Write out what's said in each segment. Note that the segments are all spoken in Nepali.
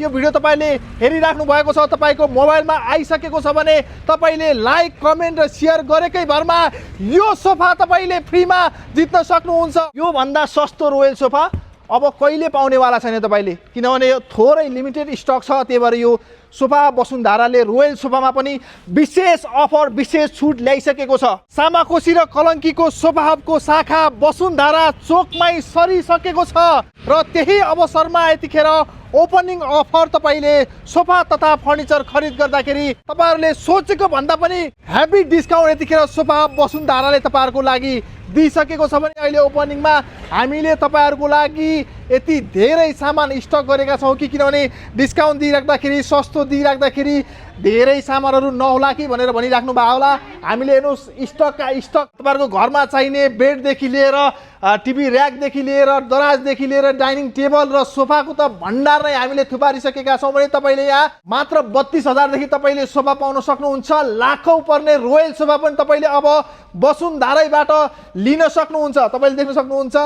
यो भिडियो तपाईले हेरिराख्नु भएको छ, तपाईको मोबाइलमा आइसकेको छ भने तपाईले लाइक कमेन्ट र शेयर गरेकै भरमा यो सोफा तपाईले फ्रीमा जित्न सक्नुहुन्छ। यो भन्दा सस्तो रोयल सोफा अब कहिले पाउनेवाला छैन तपाईले, किनभने यो थोरै लिमिटेड स्टक छ। त्यही भएर यो सोफा वसुन्धराले रोयल सोफामा पनि विशेष अफर विशेष छुट ल्याइसकेको छ। सामाकोशी र कलङ्कीको सोफा हबको शाखा वसुन्धरा चोकमै सरिसकेको छ र त्यही अवसरमा यतिखेर ओपनिङ अफर तपाईले सोफा तथा फर्निचर खरिद गर्दाखेरि तपाईहरुले सोचेको भन्दा पनि हेभी डिस्काउन्ट यतिखेर सोफा हब वसुन्धराले तपाईहरुको लागि दिइसकेको छ भने अहिले ओपनिङमा हामीले तपाईहरुको लागि यति धेरै सामान स्टक गरेका छौं कि किनभने डिस्काउन्ट दिइराख्दाखेरि सस्तो दिइराख्दाखेरि धेरै सामानहरु नहोला कि भनेर भनिराख्नु भयो होला। हामीले हेर्नुस् स्टकका स्टक तपाईहरुको घरमा चाहिने बेडदेखि लिएर टिभी र्याकदेखि लिएर दराजदेखि लिएर डाइनिङ टेबल र सोफाको त भण्डार नै हामीले थुपारिसकेका छौं भने तपाईले यहाँ मात्र 32,000 देखि तपाईले सोफा पाउन सक्नुहुन्छ। लाखौं पर्ने रोयल सोफा पनि तपाईले अब वसुन्धराबाट लिन सक्नुहुन्छ। तपाईले देख्न सक्नुहुन्छ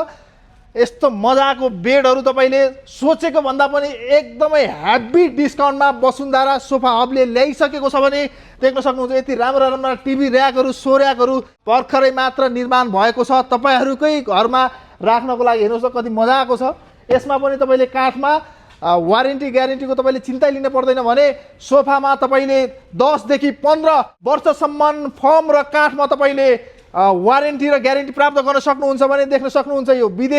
यस्तो मजाको बेडहरु तपाईले सोचेको भन्दा पनि एकदमै हेभी डिस्काउन्टमा वसुन्धरा सोफा हबले ल्याइसकेको छ भने देख्न सक्नुहुन्छ। यति राम्रो राम्रो टिभी र्याकहरु सोर्याकहरु भर्खरै मात्र निर्माण भएको छ तपाईहरुकै घरमा राख्नको लागि। हेर्नुस् कति मजाको छ। यसमा पनि तपाईले काठमा वारेन्टी ग्यारेन्टीको तपाईले चिन्ता लिन पर्दैन भने सोफामा तपाईले 10 देखि 15 वर्षसम्म फोम र काठमा तपाईले वारेन्टी र ग्यारेन्टी प्राप्त गर्न सक्नुहुन्छ भने देख्न सक्नुहुन्छ यो विदेश